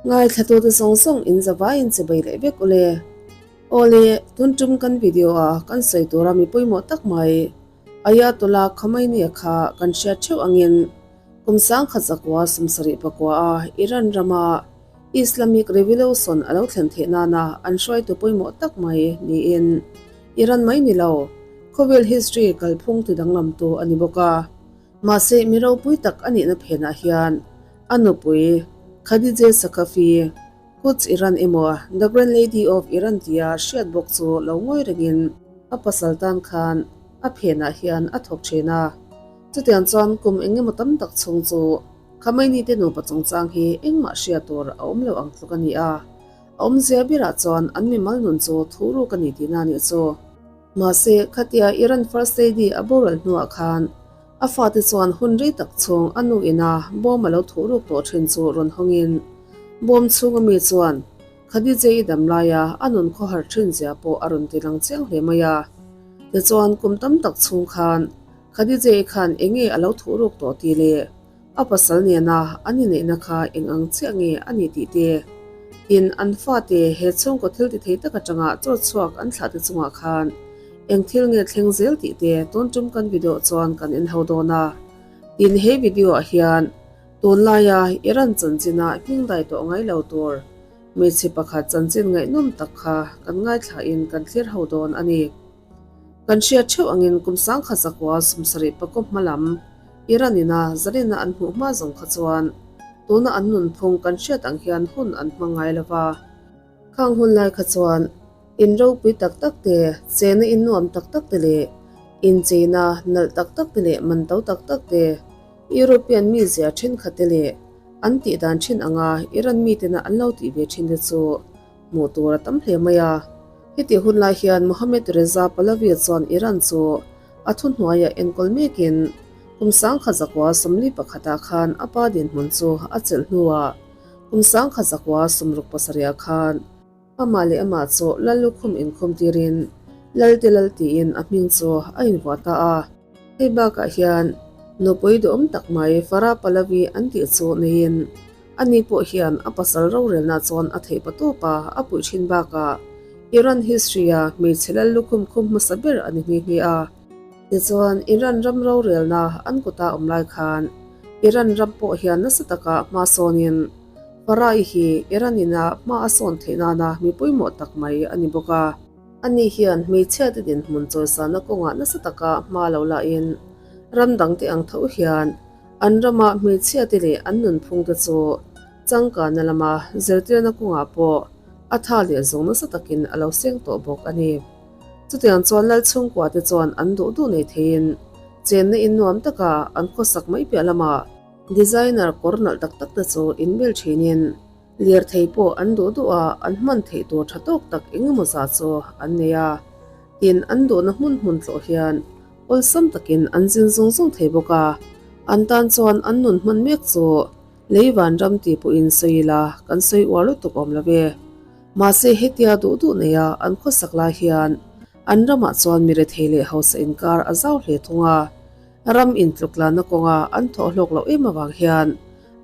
Ngaithlatute zawng zawng in zavaiin che bei leh vek ule. Awle, tun tum kan video a kan sawi tura mi pawimawh tak mai Ayatollah Khomeini-a kha kan hriat theuh angin kum 1974 a Iran rama Islamic Revolution a lo thlen theih nana an hruaitu pawimawh tak mai niin Iran mai ni lo, khawvel history kalphung ti danglamtu a ni bawk a. Mahse, mi ropui tak a nihna phenah hian a nupui Khadijeh Sakafi, Quds Iran emaw The Grand Lady of Iran tia hriat bawk chu lo ngawi rengin a pasal tan khan a phenah hian a thawk thin a. Chutiang chuan kum eng emaw tam tak chhung chu Khamenei te nupa chungchang hi engmah hriat tur a awm lo ang tluk a ni a. A awmzia berah chuan an mimal nun chu thu ruk a ni tihna a nih chu. Mahse, khatia Iran First Lady a boral hnuah khan a fate chuan hun rei tak chhung a nu ina bawm a lo thuh ruk tawh thin chu rawn hawngin bawm chhunga mi chuan Khadijah-i dam laia a nun khawhar thin zia pawh a rawn ti lang chiang hle mai a. Tichuan, kum tam tak chhung khan Khadijah-i khan eng nge a lo thuh ruk tawh tih leh A pasal nena an inneihna kha eng ang chiah nge a ni tih te, tin an fate he chhungkaw thil ti thei tak atanga chaw chhuak an thlah te chungah khan eng thil nge thleng zel tih te tun tum kan video chuan kan en ho dawn a. Tin he video ah hian tunlaia Iran chanchina hming dai tawh ngai lo tur hmeichhe pakhat chanchin ngaihnawm tak kha kan ngaithla in kan thlir ho dawn a ni. Kan hriat theuh angin kum 1947 hma lam Iran ina zalina an hmuh hma zawng kha chuan tuna an nunphung kan hriat ang hian hun an hmang ngai lo va. Khang hun lai kha chuan in ropui tak tak te, chena in nuam tak tak te leh incheina nalh tak tak te leh man to tak tak te, European mizia thenkhat te leh an tih dan thin anga Iran mitena an lo tih ve thin te chu hmuh tur a tam hle mai a. Heti hun lai hian Mohammad Reza Pahlavi chuan Iran chu a thuhnuaiah enkawl mekin kum 1941 ah khan a pa dinhmun chu a chelh hnuah kum 1967 ah khan amah leh amah chu Lal lukhum inkhawm tirin Lal te Lal tiin a hming chu a invuah ta a. Hei bakah hian nupui duhawm tak mai Farah Pahlavi an tih chu neiin Ani pawh hian a pasal rorelna chuan a theih pa tawp a, a puih thin bakah Iran history-a hmeichhe lal lukhum khum hmasa ber a ni nghe nghe a. Tichuan, Iran ram rorelna an kuta awm lai khan Iran ram pawh hian nasa taka hma sawnin Farai hi Iran ina hma a sawn theih nana mi pawimawh tak mai a ni bawk a. Ani hian hmeichhiate dinhmun chawisana kawngah nasa taka hma lo lahin ram dangte ang tho hian An rama hmeichhiate leh an nunphungte chu changkanna lama zirtirna kawngah pawh a tha leh zawng nasa takin a lo seng tawh bawk a ni. Chutiang chuan lal chhungkuate chuan an duh duh nei theiin chenna in nuam taka an khawsak mai piah lamah designer kawr nalh tak takte chu inmel thinin lirthei pawh an duh duh a an hman theih tur tha tawk tak engemaw zah chu an nei a. Tin, an duhna hmun hmun tlawh hian Awlsam takin an zin zung zung thei bawk a, an tan chuan an nun hman mek chu lei vanram tih pawhin sawi ila kan sawi uar lutuk awm lo ve. Mahse hetia duh duh neia an khawsak lai hian an ramah chuan mi rethei leh hausa inkar a zau hle thung a, ram intluklanna kawnga an thawh hlawk loh em avang hian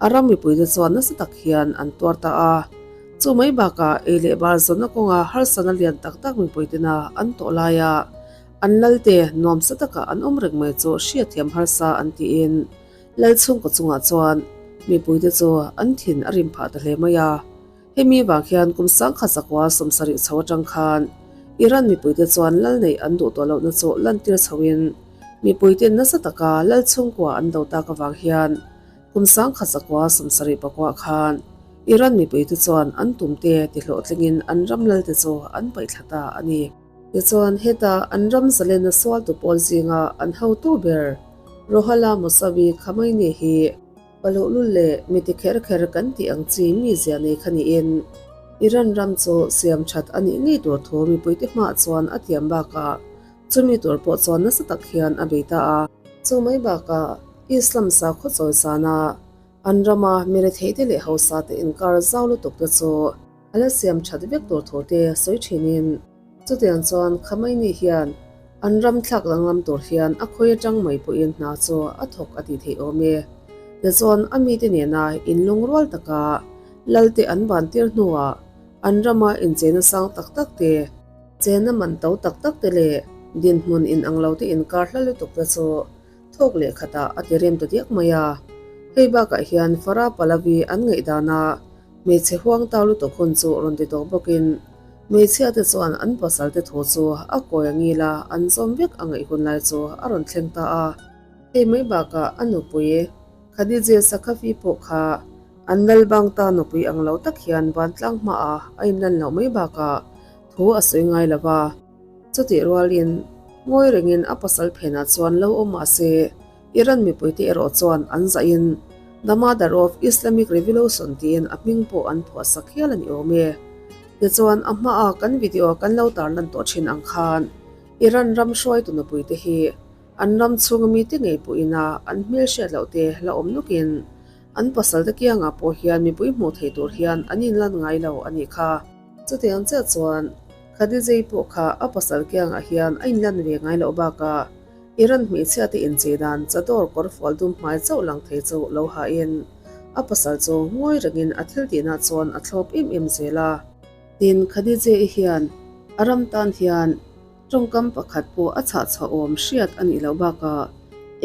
a ram mipuite chuan nasa tak hian an tuar ta a. Chu mai bakah ei leh bar zawnna kawnga harsana lian tak tak mipuitena an tawh laia An lalte nuamsa taka an awm reng mai chu hriatthiam harsa an tiin lal chhungkaw chungah chuan mipuite chu an thin a rim phah ta hle mai a. Hemi vang hian kum 1970 chho atang khan Iran mipuite chuan lal neih an duh tawh lohna chu lantir chhoin mipuite nasa taka lal chhungkua an do tak avang hian kum 1979 khan Iran mipuite chuan an tumte tihlawhtlingin an ram lalte chu an paihthla ta a ni. Tichuan, heta an ram zalenna sualtu pawl zinga an hotu ber Ruhollah Mousavi Khamenei hi paluhlul leh mi ti kher kher kan tih ang chi mizia nei kha niin Iran ram chu siam that a nih ngei tur thu mipuite hmaah chuan a tiam bakah chumi tur pawh chuan nasa tak hian a bei ta a. Chu mai bakah Islam sakhaw chawisana an rama mi retheite leh hausate inkar zau lutuk te chu A la siam that vek tur thu te sawi thinin chutiang chuan Khamenei hian an ram thlak danglam tur hian a khawi atang mai pawhin hna chu a thawk a tih theih awm e. Tichuan a mite nena inlungrual taka Lalte an ban tir hnuah an rama incheina sang tak tak te, chenna man to tak tak te leh dinhmun inang lo te inkar hla lutuk te chu thawk leh khatah a ti rem ta diak mai a. Hei bakah hian Farah Pahlavi an ngaihdana hmeichhe huang tau lutuk hun chu rawn ti tawh bawkin hmeichhia te chuan an pasal te thu chu a kawi a ngil a, an zawm vek a ngaih hun lai chu a rawn thleng ta a. Hei mai bakah a nupui Khadije Sakhafi pawh kha An lal bang ta nupui ang lo tak hian vantlang hmaah a inlan loh mai bakah thu a sawi ngai lo va. Chutih rualin ngawi rengin a pasal phenah chuan lo awm mah se, Iran mipuite erawh chuan an zahin The Mother of Islamic Revolution tiin a hming pawh an phuah sak hial a ni awm e. Tichuan a hmaa kan video kan lo tarlan tawh thin ang khan Iran ram hruaitu nupuite hi an ram chhunga mite ngei pawhin a an hmelhriat loh te la awm nukin An pasal te kiangah pawh hian mipui hmuh thei tur hian an inlan ngai lo a nih kha. Chutiang chiah chuan Khadijei pawh kha a pasal kiangah hian a inlan ve ngai loh bakah Iran hmeichhia te inchei dan chadawr kawr fual dum hmai chauh lang thei chu lo hahin a pasal chu ngawi rengin a thil tihna chuan a thlawp em em zel a. Tin, Khadijei hian a ram tan hian tawngkam pakhat pawh a chhah chhuah awm hriat a nih loh bakah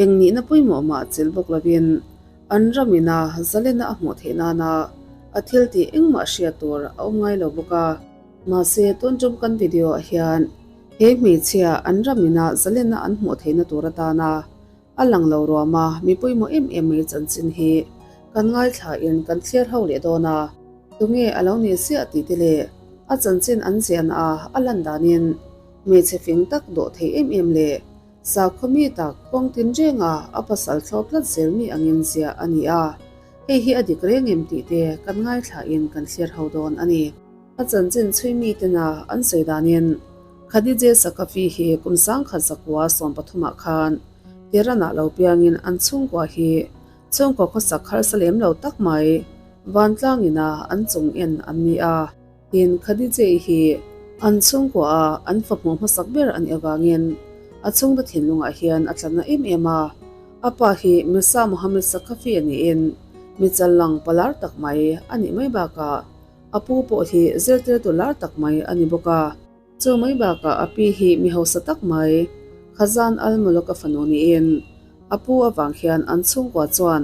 eng nihna pawimawh mah chilh bawk lovin An ramina zalena a hmuh theih nana a thil tih engmah hriat tur a awm ngai lo bawk a. Mahse, tun tum kan video ah hian he hmeichhia an ramina zalena an hmuh theihna tur atana a lang lo ruama mi pawimawh em em mai chanchin hi kan ngaithlain kan thliar ho leh dawn a. Tunge a lo nih ziah tih te leh a chanchin an ziahna a a lan danin hmeichhe fing tak dawh thei em em leh Sakhaw mi tak kawng tin renga a pasal thlawp tlat zel mi angin ziah a ni a, hei hi a dik reng em tih te kan ngaithlain kan thlir ho dawn a ni. A chanchin chhui mi tena an sawi danin Khadije Sakafi hi kum sangkhat zakua sawmpathumah khan Tehran-ah lo piangin an chhungkua hi chhungkaw khawsak harsa lem lo tak mai vantlangina an chung en an ni a. Tin, Khadijei hi an chhungkua a an fa hmuh hmasak ber a nih avangin a chhungte thinlungah hian a tlanna em em a. A pa hi Mirza Mohammed Sakhafi a niin mi challang palar tak mai a nih mai bakah a pu pawh hi zirtirtu lar tak mai a ni bawk a. Chu mai bakah a pi hi mi hausa tak mai Khazan al-Muluk a fanu niin a pu avang hian an chhungkua chuan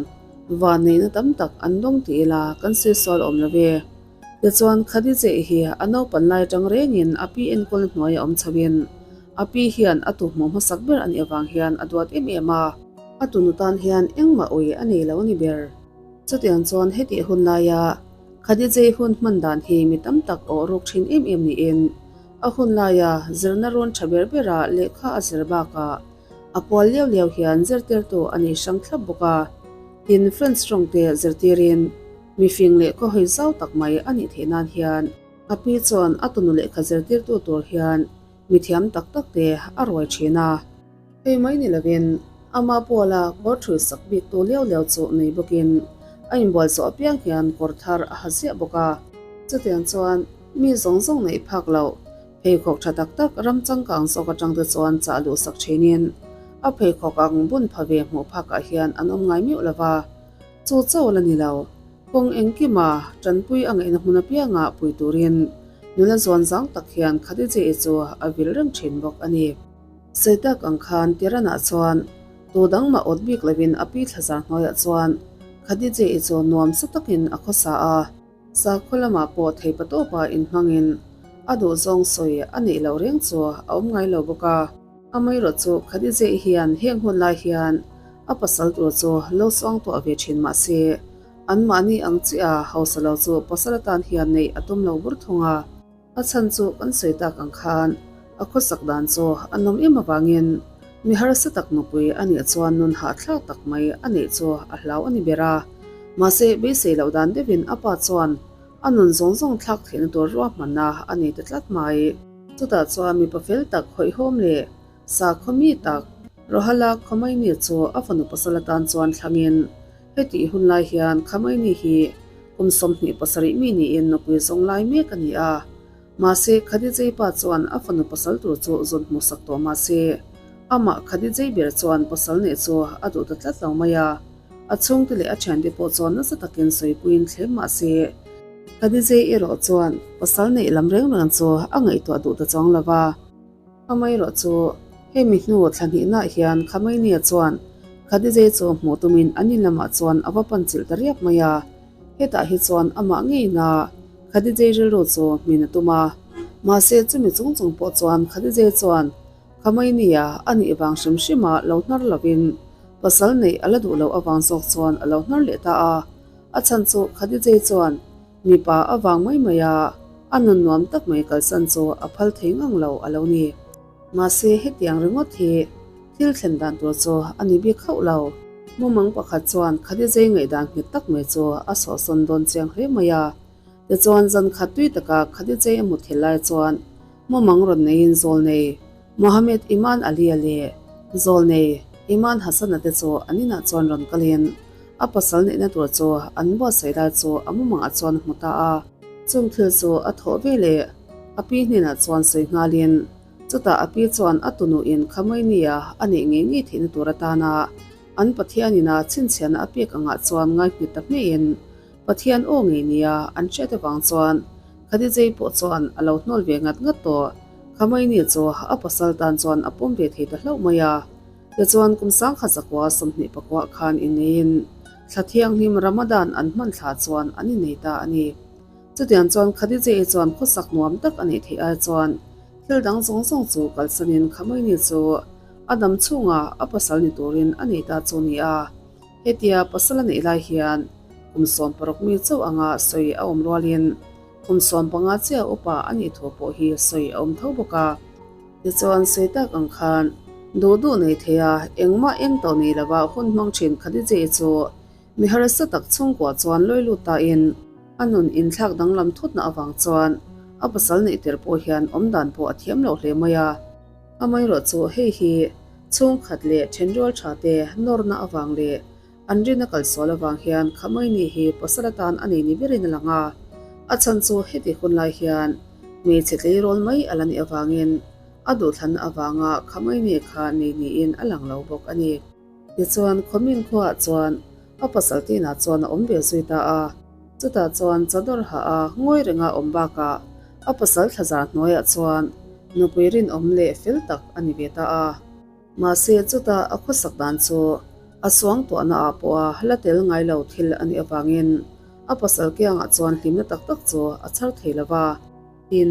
vanneihna tam tak an dawng ti ila kan sawi sual awm lo ve. Tichuan Khadijah hi a naupan lai atang rengin a pi enkawl hnuai a awm chhoin a pi hian a tu hmuh hmasak ber a nih avang hian a duat em em a. A tunu tan hian engmah ui a nei lo a ni ber. Chutiang chuan hetih hun laia Khadijah hun hman dan hi mi tam tak awh ruk thin em em niin a hun laia zirna run tha ber bera lehkha a zir bakah a pual liau liau hian zirtirtu a nei hrang thlap bawk a. Tin, French tawngte zirtirin Mifing leh khawhawi zau tak mai a nih theih nan hian a pi chuan a tunu lehkha zirtirtu tur hian mithiam tak tak te a ruai thin a. Hei mai ni lovin ama pawla kawr thui sak bik tu liau liau chu nei bawkin a inbual zawh apiang hian kawr thar a ha ziah bawk a. Chutiang chuan mi zawng zawng neih phak loh pheikhawk tha tak tak ram changkang zawk atang te chuan chah luh sak thinin a pheikhawk ang bun pha ve hmuh phakah hian an awm ngai meuh lova. Chu chauh la ni lo, kawng engkima tanpui a ngaihna hmun apiangah pui turin nula zuan zang tak hian Khadija-i chu a vil reng thin bawk a ni. Sawi tak ang khan Tehran-ah chuan tu dang mah awt bik lovin a pi thlazar hnuaiah chuan Khadija-i chu nuam sa takin a khawsa a. Sakhaw lamah pawh theipa tawpa inhmangin a duhzawng sawi a neih loh reng chu a awm ngai lo bawk a. Amaherawh chu Khadijah hian heng hun lai hian a pasal tur chu lo suang tuah ve thin mah se, anmahni ang chiah a hausa lo chu pasal atan hian neih a tum lo bur thung a. A chhan chu kan sawi tak ang khan a khawsak dan chu a nawm em avangin mi harsa tak nupui a nih chuan nun hahthlak tak mai a neih chu a hlau a ni ber a. Mahse, beisei loh dan deuhin a pa chuan a nun zawng zawng thlak theihna tur ruahmanna a nei ta tlat mai. Chutah chuan mipa fel tak hawihhawm leh sakhaw mi tak Rohala Khomeini chu a fanu pasal atan chuan thlangin hetih hun lai hian Khomeini hi kum 27 mi niin nupui zawng lai mek a ni a. Mahse, Khadijei pa chuan a fanu pasal tur chu zawn hmuhsak tawh mah se, amah Khadijei ber chuan pasal neih chu a duh ta tlat lo mai a. A chhungte leh a thiante pawh chuan nasa takin sawipuiin thlem mah se. Khadijei erawh chuan pasal neih lam reng reng chu a ngaihtuah duh ta chuang lo va. Amaherawh chu hemi hnu thla hnihnaah hian Khamenei-a chuan Khadijei chu hmuh tumin an in lamah chuan a va pan chilh ta riap mai a. Hetah hi chuan amah ngeina Khadijei rilru chu hmin a tum a. Mahse chumi chung chung pawh chuan Khadijei chuan Khamenei-a a nih vang hrim hrima lo hnar lovin pasal neih a la duh loh avang zawk chuan a lo hnar leh ta a. A chhan chu Khadijei chuan mipa avang mai mai a, a nun nuam tak mai kalsan chu a phal thei ngang lo a lo ni. Mahse hetiang ringawt hi thil thlen dan tur chu a ni bik hauh lo. Mumang pakhat chuan Khadijei ngaihdan nghet tak mai chu a sawhsawn dawn chiang hle mai a. Tichuan zan khat tui taka Khadijei a muthilh lai chuan mumang rawn neiin zawl nei Mohammed Iman Ali-a leh zawl nei Iman Hassan-a te chu an inah chuan rawn kalin a pasal neihna tur chu an buatsaih lai chu a mumangah chuan a hmu ta a. Chung thil chu a thawh ve leh a pi hnenah chuan sawi nghalin chutah a pi chuan a tunuin Khamenei-a a neih ngei ngei theihna tur atana an Pathianin a chhinchhiahna a pek angah chuan ngaihnghet ta hmeiin Pathian aw ngei nia an hriat avang chuan Khadijei pawh chuan a lo hnawl ve ngat ngat tawh. Khamenei chu a pasal tan chuan a pawm ve thei ta hlauh mai a. Tichuan kum sangkhat zakua 29 khan inneiin thla thianghlim Ramadan an hman thla chuan an innei ta a ni. Chutiang chuan Khadijei chuan khawsak nuam tak a neih theih ai chuan thil dang zawng zawng chu kalsanin Khamenei chu a dam chhunga a pasal ni turin a nei ta chu ni a. Hetia pasal a neih lai hian kum 16 mi chauh anga sawi a awm rualin kum 15 chiah upa a nih thu pawh hi sawi a awm tho bawk a. Tichuan sawi tak ang khan duh duh nei thei a, engmah eng tawh nei lova hun hmang thin Khadijei chu mi harsa tak chhungkua chuan lawi lut tain a nun inthlak danglam thutna avang chuan a pasal neih tir pawh hian awmdan pawh a thiam lo hle mai a. Amaherawh chu hei hi chhungkhat leh thenrual tha te nawrna avang leh an rin a kalsual avang hian Khamenei hi pasal atan a nei ni berin a lang a. A chhan chu heti hun lai hian hmeichhe tleirawl mai a la nih avangin a duhthlanna avanga Khamenei kha nei niin a lang lo bawk a ni. Tichuan Khomein khuaah chuan a pasal tinah chuan a awm ve zui ta a. Chutah chuan chadawr hah a ngawi renga awm bakah a pasal thlazar hnuaiah chuan nupui rinawm leh fel tak a ni ve ta a. Mahse chutah a khawsak dan chu a suangtuahna ah pawha la tel ngai lo thil a nih avangin a pasal kiangah chuan hlimna tak tak chu a chhar thei lo va. Tin,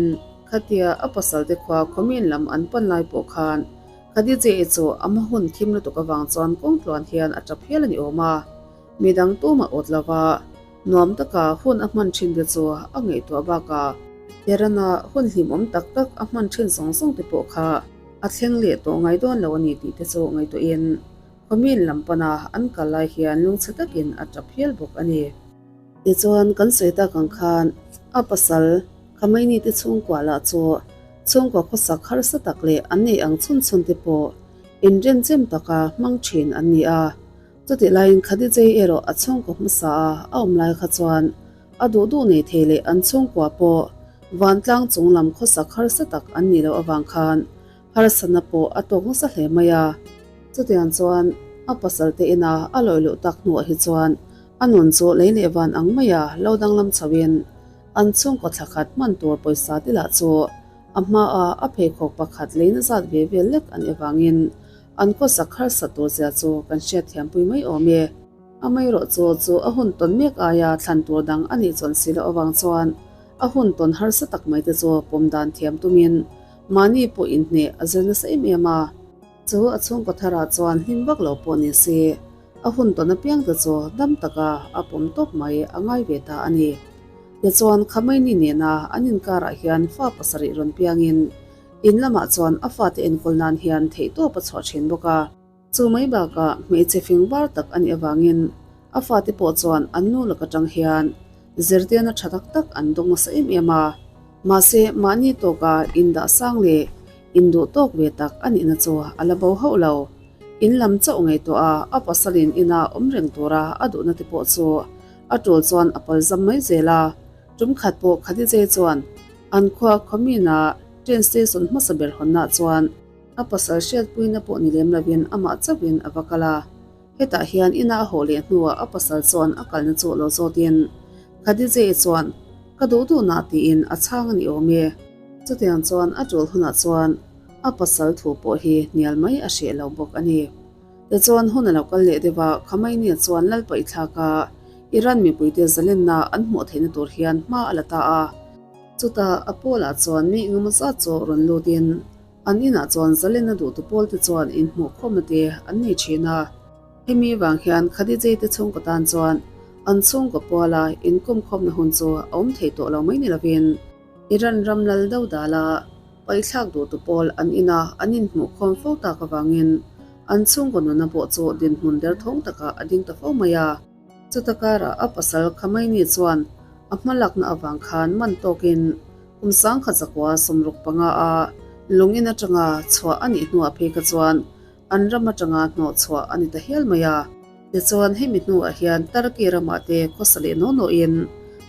khatia a pasal te khua khawmin lam an pan lai pawh khan Khadijah-i chu a hma hun thim lutuk avang chuan kawng tluan hian a tap hial a ni awm a. Midang tumah awt lova nuam taka hun a hman thin te chu a ngaihtuah bakah Tehran-a hun hlimawm tak tak a hman thin zawng zawng te pawh kha a thleng leh tawh ngai dawn lo a ni tih te chu ngaihtuahin khawmin lam pana an kal lai hian lungchhe takin a tap hial bawk a ni. Tichuan kan sawi tak ang khan a pasal Khamenei te chhungkua lah chu chhungkua khawsak harsa tak leh an nei ang chhun chhun te pawh inrenchem taka hmang thin an ni a. Chutih laiin Khadijei erawh a chhungkaw hmasa a a awm lai kha chuan a duh duh nei thei leh an chhungkua pawh vantlang chung lam khawsak harsa tak an nih loh avang khan harsatna pawh a tawk nasa hle mai a. Chutiang chuan a pasal te ina a lawih luh tak hnuah hi chuan a nun chu lei leh van ang maia lo danglam chhoin an chhungkaw thla khat hman tur pawisa te lah chu a hmaa a pheikhawk pakhat leina zat ve vel lek an avangin An khawsak harsa tur zia chu kan hriatthiam pui mai awm e. Amaherawh chu chu a hun tawn mek aia thlan tur dang a nih chuan si loh avang chuan a hun tawn harsa tak mai te chu pawm dan thiam tumin mahni pawh inhneh a zir nasa em em a. Chu a chhungkaw tharah chuan hlim vak lo pawh ni se a hun tawn apiang te chu dam taka a pawm tawp mai a ngai ve ta a ni. Tichuan Khamenei nena an inkarah hian fa pasarih rawn piangin In lamah chuan a fate enkawl nan hian theihtawp a chhuah thin bawk a. Chu mai bakah hmeichhe fing var tak a nih avangin a fate pawh chuan an nu lak atang hian zirtirna tha tak tak an dawng nasa em em a. Mahse mahni tawka indah sang leh induh tawk ve tak a nihna chu a la bo hauh lo. In lam chauh ngaihtuah a a pasalin ina awm reng tura a duhna te pawh chu a tul chuan a palzam mai zel a. Tum khat pawh Khadijah chuan an khua khawmina train station hmasa ber hawnnaah chuan a pasal hriatpuina pawh ni lem lovin amah chauhin a va kal a. Hetah hian ina a haw leh hnuah a pasal chuan a kalna chu lo zawtin Khadijah chuan. Ka duh duhna tiin a chhang a ni awm e. Chutiang chuan a tul hunah chuan a pasal thu pawh hi hnial mai a hreh lo bawk a ni. Tichuan hun a lo kal leh deuh a, Khamenei chuan Lalpaih thlaka Iran mipuite zalenna an hmuh theihna tur hian hma a la ta a. Chutah a pawlah chuan mi engemaw zat chu rawn lutin an inah chuan zalenna duhtu pawlte chuan inhmuhkhawmna te an nei thin a. Hemi vang hian Khadijei te chhungkaw tan chuan an chhungkaw puala inkawmkhawmna hun chu a awm thei tawh lo mai ni lovin Iran ram lal do dala paihthlak duhtu pawl an ina an inhmuhkhawm fo tak avangin an chhungkaw nuna pawh chu dinhmun derthawng takah a ding ta fo mai a. Chuta karah a pasal Khamenei chuan a hmalakna avang khan man tawkin kum 1965 a lungin atanga chhuah a nih hnuah phei kha chuan an ram atanga hnawh chhuah a ni ta hial mai a. Tichuan hemi hnuah hian Turkey ramah te khawsa leh naw nawhin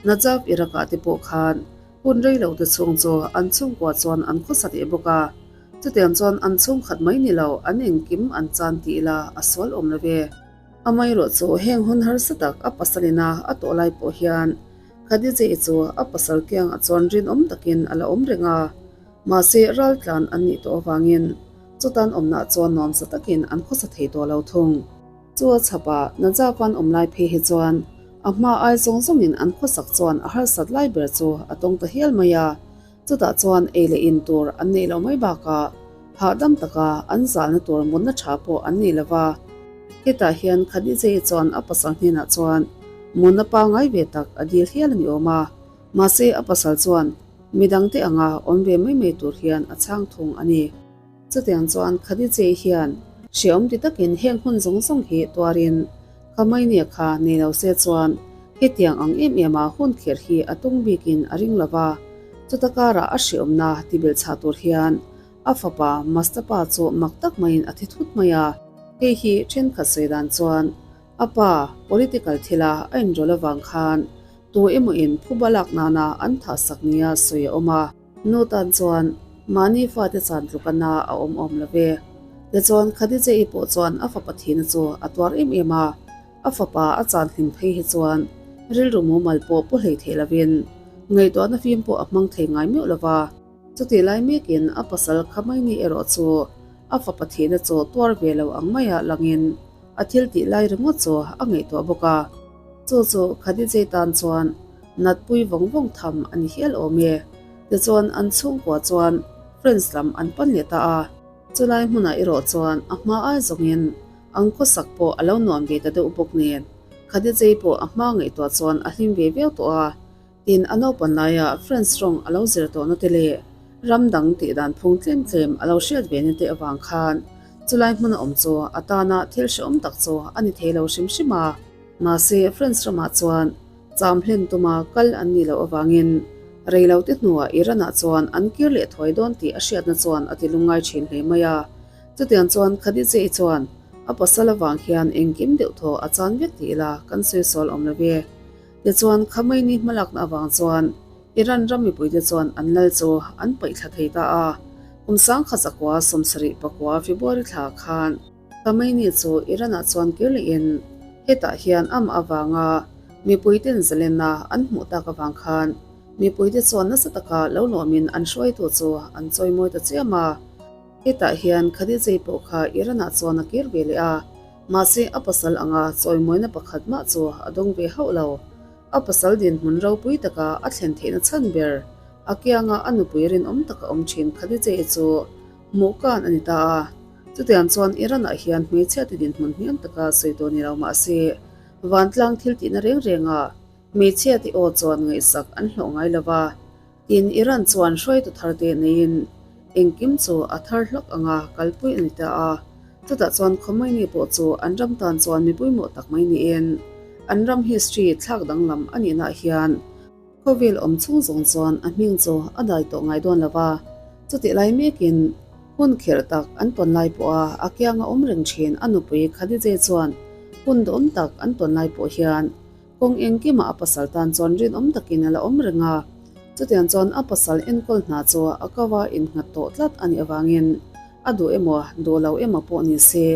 Najaf Iraq-ah te pawh khan hun rei lo te chhung chu an chhungkua chuan an khawsa leh bawk a. Chutiang chuan an chhungkhat mai ni lo an engkim an chan tih ila a sual awm lo ve. Amaherawh chu heng hun harsa tak a pasalina a tawh lai pawh hian Khadija-i chu a pasal kiangah chuan rinawm takin a la awm reng a. Mahse raltlan an nih tawh avangin chutan awmnah chuan nuamsa takin an khawsa thei tawh lo thung. Chu a chhapah Najaf-an awm lai phei hi chuan a hma ai zawng zawngin an khawsak chuan a harsat lai ber chu a tawng ta hial mai a. Chutah chuan ei leh in tur an neih loh mai bakah hahdam taka an zalna tur mutna tha pawh an nei lo va. Hetah hian Khadijah-i chuan a pasal hnenah chuan mutna pangngai ve tak a dil hial a ni awm a. Mahse a pasal chuan midangte anga awm ve mai mai tur hian a chhang thung a ni. Chutiang chuan Khadijah hian hreawm ti takin heng hun zawng zawng hi tuarin Khamenei kha nei lo se chuan hetiang ang em em a hun kher hi a tung bikin a ring lo va. Chuta karah a hreawmna ti belhchhah tur hian a fapa Mustapha chu mak tak maiin a thi thut mai a. Hei hi thenkhat sawi dan chuan a pa political thila a inrawlh avang khan tu emaw in phuba lak nana an thahsak nia sawi a awm a. Nu tan chuan mahni fate chan tluk a na a awm awm lo ve. Tichuan Khadija-i pawh chuan a fapa thihna chu a tuar em em a, a fapa a chan hlim phei hi chuan rilru mumal pawh pu hlei theih lovin ngaihtuahna fim pawh a hmang thei ngai meuh lo va. Chutih lai mekin a pasal Khamenei erawh chu a fapa thihna chu tuar ve lo ang maia langin a thil tih lai ringawt chu a ngaihtuah bawk a. Chu chu Khadija-i tan chuan natpui vawng vawng tham a ni hial awm e. Tichuan an chhungkua chuan France lam an pan leh ta a. Chulai hmunah erawh chuan a hma ai zawngin an khawsak pawh a lo nuam ve ta deuh bawk nen Khadija-i pawh a hma ngaihtuah chuan a hlim ve viau tawh a. Tin a naupan laia France rawng a lo zir tawhna te leh ram dang tih dan phung tlem tlem a lo hriat ve na te avang khan chulai hmun a awm chu a tana thil hrehawm tak chu a ni thei lo hrim hrim a. Mahse France ramah chuan cham hlen tuma kal an nih loh avangin rei lo te hnuah Iran-ah chuan an kir leh thuai dawn tih a hriatna chuan a ti lungngai thin hle mai a. Chutiang chuan Khadija-i chuan a pasal avang hian engkim deuh thaw a chan vek tih ila kan sawi sual awm lo ve. Tichuan Khamenei hmalakna avang chuan Iran ram mipuite chuan an lal chu an paih thla thei ta a. Kum 1974 February thla khan Khamenei chu Iran-ah chuan kir lehin hetah hian amah avanga mipuiten zalenna an hmuh tak avang khan mipuite chuan nasa taka lo lawmin an hruaitu chu an chawimawi ta chiam a. Hetah hian Khadijah pawh kha Iran-ah chuan a kir ve leh a. Mahse a pasal anga chawimawina pakhat mah chu a dawng ve hauh lo. A pasal dinhmun ropui taka a thlen theihna chhan ber, a kianga a nupui rinawm taka awm thin Khadijah-i chu hmuh kan a ni ta a. Chutiang chuan Iran-ah hian hmeichhiate dinhmun hniam taka sawi tur ni lo mah se, vantlang thil tihna reng rengah hmeichhiate aw chuan ngaihsak an hlawh ngai lo va. Tin, Iran chuan hruaitu tharte neiin engkim chu a thar hlawk anga kalpui a ni ta a. Chutah chuan Khomeini pawh chu an ram tan chuan mi pawimawh tak mai niin an ram history thlak danglam a nihnaah hian khawvel awm chhung zawng chuan a hming chu a dai tawh ngai dawn lo va. Chutih lai mekin hun kherh tak an tawn lai pawha a kianga awm reng thin a nupui Khadijah chuan hun dawm tak an tawn lai pawh hian Kawng engkimah a pasal tan chuan rinawm takin a la awm reng a, chutiang chuan a pasal enkawl hna chu a ko a innghat tawh tlat a nih avangin a duh emaw duh lo emaw pawh ni se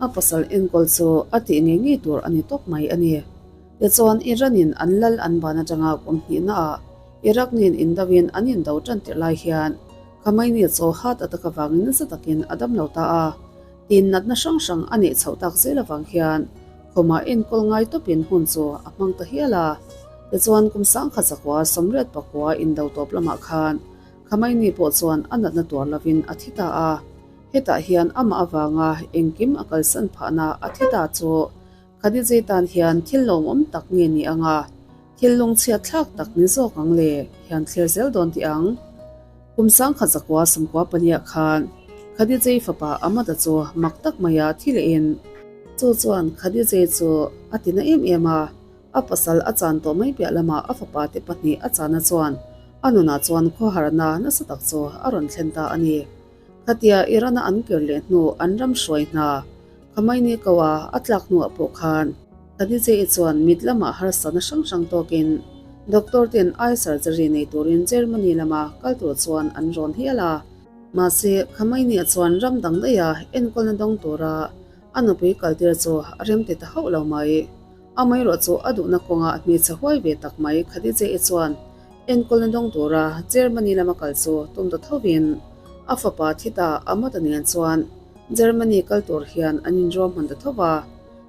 a pasal enkawl chu a tih ngei ngei tur a ni tawp mai a ni. Tichuan Iran-in an lal an ban atanga kum hnihnaah Iraq nen indovin an indo tan tirh lai hian Khamenei chu heart attack avangin nasa takin a dam lo ta a. Tin, natna hrang hrang a neih chhoh tak zel avang hian khawmah enkawl ngai tawpin hun chu a hmang ta hial a. Tichuan, kum sangkhat zakua 84 indo tawp lamah khan Khamenei pawh chuan a natna tuar lovin a thi ta a. Hetah hian amah avanga engkim a kalsan phahna a thi ta chu Khadijei tan hian thil lawmawm tak nge ni ang a, thil lungchhiat thlak tak ni zawk ang le hian thlir zel dawn tih ang. Kum 1994 khan Khadijei fapa Ahmad-a chu mak tak maia thi lehin, Chu chuan Khadijei chu a tina em em a, a pasal a chan tawh mai piah lamah a fapa te pahnih a chana chuan a nunah chuan khawharna nasa tak chu a rawn thlen ta a ni. Khatia Iran-a an kir leh hnu an ram hruai hna Khamenei ko a a tlak hnuah pawh khan Khadijah-i chuan mit lamah harsatna hrang hrang tawkin doctor ten eye surgery nei turin Germany lama kal tur chuan an rawn hial a. Mahse, Khamenei-a chuan ram dang daiha enkawlna dawng tura a nupui kaltir chu a remti ta hauh lo mai. Amaherawh chu a duhna kawngah hmeichhe huai ve tak mai Khadijah-i chuan Enkawlna dawng tura Germany lama kal chu tum ta thovin a fapa thi ta Ahmad-a nen chuan Germany kal tur hian an inruam hman ta tho va.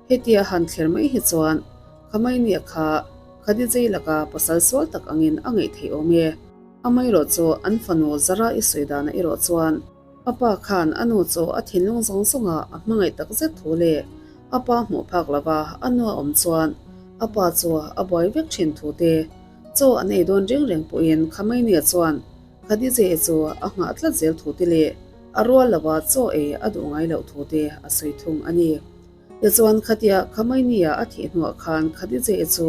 Hetia han thler mai hi chuan Khamenei-a kha Khadijah-i laka pasal sual tak angin a ngaih theih awm e. Amaherawh chu an fanu Zara-i sawi dana erawh chuan a pa khan a nu chu a thinlung zawng zawnga a hmangaih tak zet thu leh a pa hmuh phak lova a nu a awm chuan a pa chu a buai vek thin thu te Chaw an ei dawn reng reng pawhin Khamenei-a chuan Khadijah-i chu a nghah tlat zel thu te leh a rual lova chaw ei a duh ngai loh thu te a sawi thung a ni. Tichuan khatia Khamenei-a a thih hnuah khan Khadijah-i chu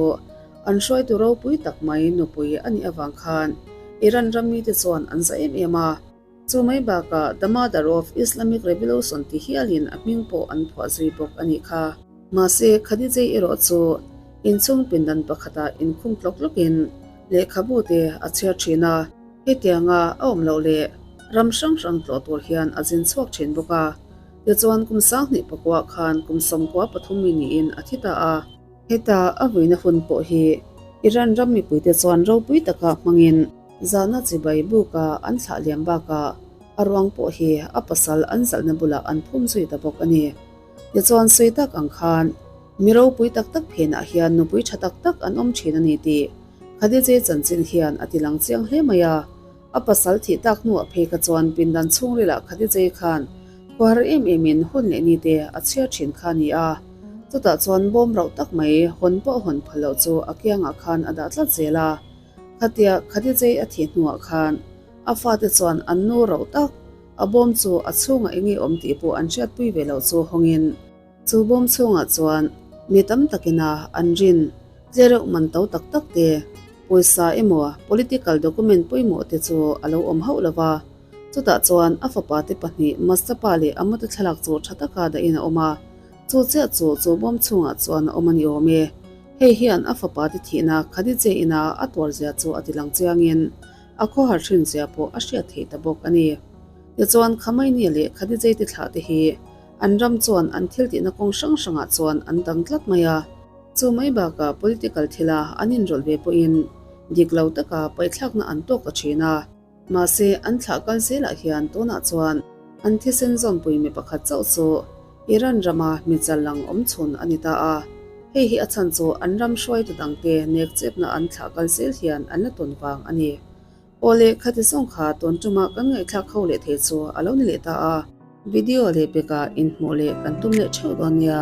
an hruaitu ropui tak mai nupui a nih avang khan Iran ram mite chuan an za em em a. Chu mai bakah The Mother of Islamic Revolution ti hialin a hming pawh an phuah zui bawk a nih kha. Mahse, Khadijah erawh chu inchhung pindan pakhatah inkhung tlawk tlawkin lehkhabu te a chhiar thin a, hetianga a awm loh leh ram hrang hrang tlawh tur hian a zin chhuak thin bawk a. Tichuan kum 2009 khan kum 93 mi niin a thi ta a. Heta a vuina hun pawh hi Iran ram mipuite chuan ropui taka hmangin zahna chibai buka an thlah liam bakah a ruang pawh hi a pasal an zalhna bulah an phum zui ta bawk a ni. Tichuan sawi tak ang khan mi ropui tak tak phenah hian nupui tha tak tak an awm thin a ni tih Khadijah chanchin hian a ti lang chiang hle mai a. A pasal thih tak hnuah phei kha chuan pindan chhungrilah Khadijah khan khuahar em emin hun leh ni te a chhiar thin kha a ni a. Chutah chuan bawm rauh tak mai hawn pawh hawn phal loh chu a kiangah khan a dah tlat zel a. Khatia Khadijah a thih hnuah khan a fate chuan an nu rauh tak a bawm chu a chhungah eng nge awm tih pawh an hriatpui ve loh chu hawngin chu bawm chhungah chuan mi tam takina an rin tlereuh man to tak tak te, pawisa emaw political document pawimawh te chu a lo awm hauh lo va. Chutah chuan a fapa te pahnih Mustapha leh Ahmad-a thlalak chu tha taka dahin a awm a, chu chiah chu chu bawm chhungah chuan a awm a ni awm e. Hei hian a fapa te thihna Khadijah ina a tuar zia chu a ti lang chiangin a khawhar thin zia pawh a hriat theih ta bawk a ni. Tichuan Khamenei leh Khadijah te thlah te hi an ram chuan an thil tihna kawng hrang hrangah chuan an dang tlat mai a. Chu mai bakah political thila an inrawlh ve pawhin dik lo taka paihthlakna an tawk ta thin a. Mahse, an thlah kal zelah hian tunah chuan an thisen zawmpui mi pakhat chauh chu Iran rama mi challang awm chhun a ni ta a. Hei hi a chhan chu an ram hruaitu dangte nek chepna an thlah kal zel hian an la tawn vang a ni. Aw le, khati zawng kha tun tuma kan ngaihthlak ho leh thei chu a lo ni leh ta a. Video leh pekah inhmuh leh kan tum leh theuh dawn nia.